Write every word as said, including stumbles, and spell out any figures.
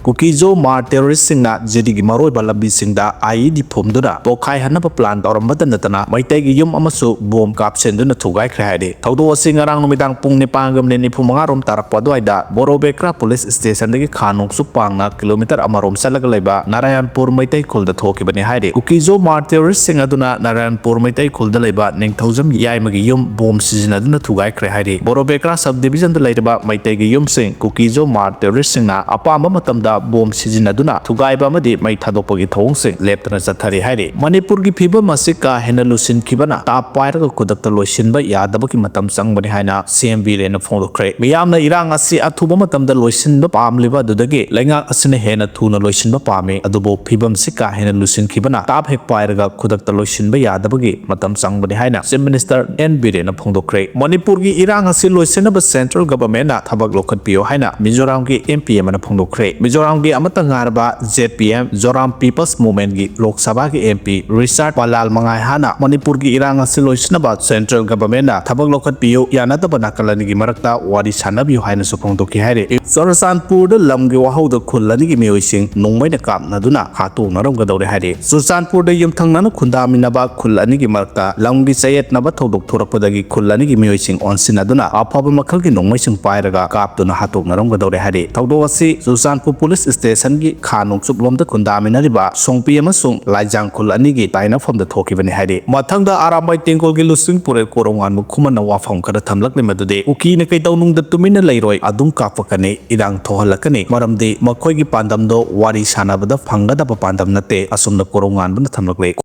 ꯀꯨꯀꯤꯖꯣ ꯃꯥꯔ ꯇꯦꯔꯣꯔꯤꯁꯁꯤꯡꯅ ꯖꯤꯔꯤꯒꯤ ꯃꯔꯨꯑꯣꯏꯕ ꯂꯝꯕꯤꯁꯤꯡꯗ ꯑꯥꯏꯏꯗꯤ ꯐꯨꯝꯗꯨꯅ ꯄꯣꯈꯥꯏꯍꯟꯅꯕ ꯄ꯭ꯂꯥꯟ ꯇꯧꯔꯝꯕꯇ ꯅꯠꯇꯅ ꯃꯩꯇꯩꯒꯤ ꯌꯨꯝ ꯑꯃꯁꯨ ꯕꯣꯝ ꯀꯥꯞꯁꯤꯟꯗꯨꯅ ꯊꯨꯒꯥꯏꯈ꯭ꯔꯦ ꯍꯥꯏꯔꯤ꯫ ꯊꯧꯗꯣꯛ ꯑꯁꯤ ꯉꯔꯥꯡ ꯅꯨꯃꯤꯗꯥꯡ ꯄꯨꯡ ꯅꯤꯄꯥꯟꯒ ꯃꯤꯅꯤꯠ ꯅꯤꯐꯨ ꯃꯉꯥ ꯔꯣꯝ ꯇꯥꯔꯛꯄ ꯑꯗꯨꯋꯥꯏꯗ ꯕꯣꯔꯣꯕꯦꯀ꯭ꯔꯥ ꯄꯨꯂꯤꯁ ꯁ꯭ꯇꯦꯁꯟꯗꯒꯤ ꯈꯥ ꯅꯣꯡꯆꯨꯞ ꯄꯥꯡꯅ ꯀꯤꯂꯣꯃꯤꯇꯔ ꯑꯃꯔꯣꯝ ꯆꯠꯂꯒ ꯂꯩꯕ ꯅꯥꯔꯥꯌꯟꯄꯨꯔ ꯃꯩꯇꯩ ꯈꯨꯜꯗ ꯊꯣꯛꯈꯤꯕꯅꯤ ꯍꯥꯏꯔꯤ꯫ ꯀꯨꯀꯤꯖꯣ ꯃꯥꯔ ꯇꯦꯔꯣꯔꯤꯁꯁꯤꯡ ꯑꯗꯨꯅ ꯅꯥꯔꯥꯌꯟꯄꯨꯔ ꯃꯩꯇꯩ ꯈꯨꯜꯗ ꯂꯩꯕ ꯅꯤꯡꯊꯧꯖꯝ ꯌꯥꯏꯃꯒꯤ ꯌꯨꯝ ꯕꯣꯝ ꯁꯤꯖꯤꯟꯅꯗꯨꯅ ꯊꯨꯒꯥꯏꯈ꯭ꯔꯦ ꯍꯥꯏꯔꯤ꯫ ꯕꯣꯔꯣꯕꯦꯀ꯭ꯔꯥ ꯁꯕ ꯗꯤꯕꯤꯖꯟꯗ ꯂꯩꯔꯤꯕ ꯃꯩꯇꯩꯒꯤ ꯌꯨꯝꯁꯤꯡ ꯀꯨꯀꯤꯖꯣ ꯃꯥꯔ ꯇꯦꯔꯣꯔꯤꯁꯁꯤꯡꯅ ꯑꯄꯥꯝꯕ ꯃꯇꯝꯗ ꯕꯣꯝ ꯁꯤꯖꯤꯟꯅꯗꯨꯅ ꯊꯨꯒꯥꯏꯕ ꯑꯃꯗꯤ ꯃꯩ ꯊꯥꯗꯣꯛꯄꯒꯤ ꯊꯧꯑꯣꯡꯁꯤꯡ ꯂꯦꯞꯇꯅ ꯆꯠꯊꯔꯤ ꯍꯥꯏꯔꯤ꯫ ꯃꯅꯤꯄꯨꯔꯒꯤ ꯐꯤꯕꯝ ꯑꯁꯤ ꯀꯥ ꯍꯦꯟꯅ ꯂꯨꯁꯤꯟꯈꯤꯕꯅ ꯇꯥꯞ ꯄꯥꯏꯔꯒ ꯈꯨꯗꯛꯇ ꯂꯣꯏꯁꯤꯟꯕ ꯌꯥꯗꯕꯒꯤ ꯃꯇꯝ ꯆꯪꯕꯅꯤ ꯍꯥꯏꯅ ꯁꯤ ꯑꯦꯝ ꯕꯤꯔꯦꯟꯅ ꯐꯣꯡꯗꯣꯛꯈ꯭ꯔꯦ꯫ ꯃꯤꯌꯥꯝꯅ ꯏꯔꯥꯡ ꯑꯁꯤ ꯑꯊꯨꯕ ꯃꯇꯝꯗ ꯂꯣꯏꯁꯤꯟꯕ ꯄꯥꯝꯂꯤꯕ ꯑꯗꯨꯗꯒꯤ ꯂꯩꯉꯥꯛ ꯑꯁꯤꯅ ꯍꯦꯟꯅ ꯊꯨꯅ ꯂꯣꯏꯁꯤꯟꯕ ꯄꯥꯝꯃꯤ, ꯑꯗꯨꯕꯨ ꯐꯤꯕꯝꯁꯤ ꯀꯥ ꯍꯦꯟꯅ ꯂꯨꯁꯤꯟꯈꯤꯕꯅ ꯇꯥꯞ ꯍꯦꯛ ꯄꯥꯏꯔꯒ ꯈꯨꯗꯛꯇ ꯂꯣꯏꯁꯤꯟꯕ ꯌꯥꯗꯕꯒꯤ ꯃꯇꯝ ꯆꯪꯕꯅꯤ ꯍꯥꯏꯅ ꯆꯤꯐ ꯃꯤꯅꯤꯁꯇꯔ ꯑꯦꯟ ꯕꯤꯔꯦꯟꯅ ꯐꯣꯡꯗꯣꯛꯈ꯭ꯔꯦ꯫ ꯃꯅꯤꯄꯨꯔꯒꯤ ꯏꯔꯥꯡ ꯑꯁꯤ ꯂꯣꯏꯁꯤꯟꯅꯕ ꯁꯦꯟꯇ꯭ꯔꯦꯜ ꯒꯚꯔꯟꯃꯦꯟꯠꯅ ꯊꯕꯛ ꯂꯧꯈꯠꯄꯤꯌꯨ ꯍꯥꯏꯅ ꯃꯤꯖꯣꯔꯥꯝꯒꯤ ꯑꯦꯝ ꯄꯤ ꯑꯃꯅ ꯐꯣꯡꯗꯣꯛꯈ꯭ꯔꯦ꯫ ꯃꯤꯖꯣꯔꯥꯝꯒꯤ ꯑꯃꯠꯇ ꯉꯥꯏꯔꯕ ꯖꯦꯠ ꯄꯤ ꯑꯦꯝ, ꯖꯣꯔꯥꯝ ꯄꯤꯄꯜꯁ ꯃꯨꯚꯃꯦꯟꯠꯀꯤ ꯂꯣꯛ ꯁꯚꯥꯒꯤ ꯑꯦꯝ ꯄꯤ ꯔꯤꯆꯥꯔꯗ ꯄꯂꯥꯜ ꯃꯉꯥꯏꯍꯥꯅ ꯃꯅꯤꯄꯨꯔꯒꯤ ꯏꯔꯥꯡ ꯑꯁꯤ ꯂꯣꯏꯁꯤꯟꯅꯕ ꯁꯦꯟꯇ꯭ꯔꯦꯜ ꯒꯚꯔꯟꯃꯦꯟꯠꯅ ꯊꯕꯛ ꯂꯧꯈꯠꯄꯤꯌꯨ, ꯌꯥꯅꯗꯕ ꯅꯥꯀꯜ ꯑꯅꯤꯒꯤ ꯃꯔꯛꯇ ꯋꯥꯔꯤ ꯁꯥꯟꯅꯕꯤꯌꯨ ꯍꯥꯏꯅꯁꯨ ꯐꯣꯡꯗꯣꯛꯈꯤ ꯍꯥꯏꯔꯤ꯫ ꯆꯨꯔꯆꯥꯟꯄꯨꯔꯗ ꯂꯝꯒꯤ ꯋꯥꯍꯧꯗ ꯈꯨꯜ ꯑꯅꯤꯒꯤ ꯃꯤꯑꯣꯏꯁꯤꯡ ꯅꯣꯡꯃꯩꯅ ꯀꯥꯞꯅꯗꯨꯅ ꯍꯥꯠꯇꯣꯛꯅꯔꯝꯒꯗꯧꯔꯦ ꯍꯥꯏꯔꯤ꯫ ꯆꯨꯔꯆꯥꯟꯄꯨꯔꯗ ꯌꯨꯝꯊꯪꯅꯅ ꯈꯨꯟꯗꯥꯃꯤꯟꯅꯕ ꯈꯨꯜ ꯑꯅꯤꯒꯤ ꯃꯔꯛꯇ ꯂꯝꯒꯤ ꯆꯌꯦꯠꯅꯕ ꯊꯧꯗꯣꯛ ꯊꯣꯔꯛꯄꯗꯒꯤ ꯈꯨꯜ ꯑꯅꯤꯒꯤ ꯃꯤꯑꯣꯏꯁꯤꯡ ꯑꯣꯟꯁꯤꯟꯅꯗꯨꯅ ꯑꯐꯕ ꯃꯈꯜꯒꯤ ꯅꯣꯡꯃꯩꯁꯤꯡ ꯄꯥꯏꯔꯒ ꯀꯥꯞꯇꯨꯅ ꯍꯥꯠꯇꯣꯛꯅꯔꯝꯒꯗꯧꯔꯦ ꯍꯥꯏꯔꯤ꯫ ꯊꯧꯗꯣꯛ ꯑꯁꯤ ꯆꯨꯔꯆꯥꯟꯄꯨꯔ ꯄꯨꯂꯤꯁ ꯁ꯭ꯇꯦꯁꯟꯒꯤ ꯈꯥ ꯅꯣꯡꯆꯨꯞꯂꯣꯝꯗ ꯈꯨꯟꯗꯥꯃꯤꯟꯅꯔꯤꯕ ꯁꯣꯡꯄꯤ ꯑꯃꯁꯨꯡ ꯂꯥꯏꯖꯥꯡ ꯈꯨꯜ ꯑꯅꯤꯒꯤ ꯇꯥꯏꯅꯐꯝꯗ ꯊꯣꯛꯈꯤꯕꯅꯤ ꯍꯥꯏꯔꯤ꯫ ꯃꯊꯪꯗ ꯑꯔꯥꯝꯕꯥꯏ ꯇꯦꯡꯒꯣꯜꯒꯤ ꯂꯨꯆꯤꯡ ꯄꯨꯔꯦꯜ ꯀꯣꯔꯧꯉꯥꯟꯕ ꯈꯨꯃꯟꯅ ꯋꯥꯐꯝ ꯈꯔ ꯊꯝꯂꯛꯂꯤ, ꯃꯗꯨꯗꯤ ꯀꯨꯀꯤꯅ ꯀꯩꯗꯧꯅꯨꯡꯗ ꯇꯨꯃꯤꯟꯅ ꯂꯩꯔꯣꯏ, ꯑꯗꯨꯝ ꯀꯥꯞꯄꯛꯀꯅꯤ, ꯏꯔꯥꯡ ꯊꯣꯛꯍꯜꯂꯛꯀꯅꯤ, ꯃꯔꯝꯗꯤ ꯃꯈꯣꯏꯒꯤ ꯄꯥꯟꯗꯝꯗꯣ ꯋꯥꯔꯤ ꯁꯥꯟꯅꯕꯗ ꯐꯪꯒꯗꯕ ꯄꯥꯟꯗꯝ ꯅꯠꯇꯦ, ꯑꯁꯨꯝꯅ ꯀꯣꯔꯧꯉꯥꯟꯕꯅ ꯊꯝꯂꯛꯂꯦ꯫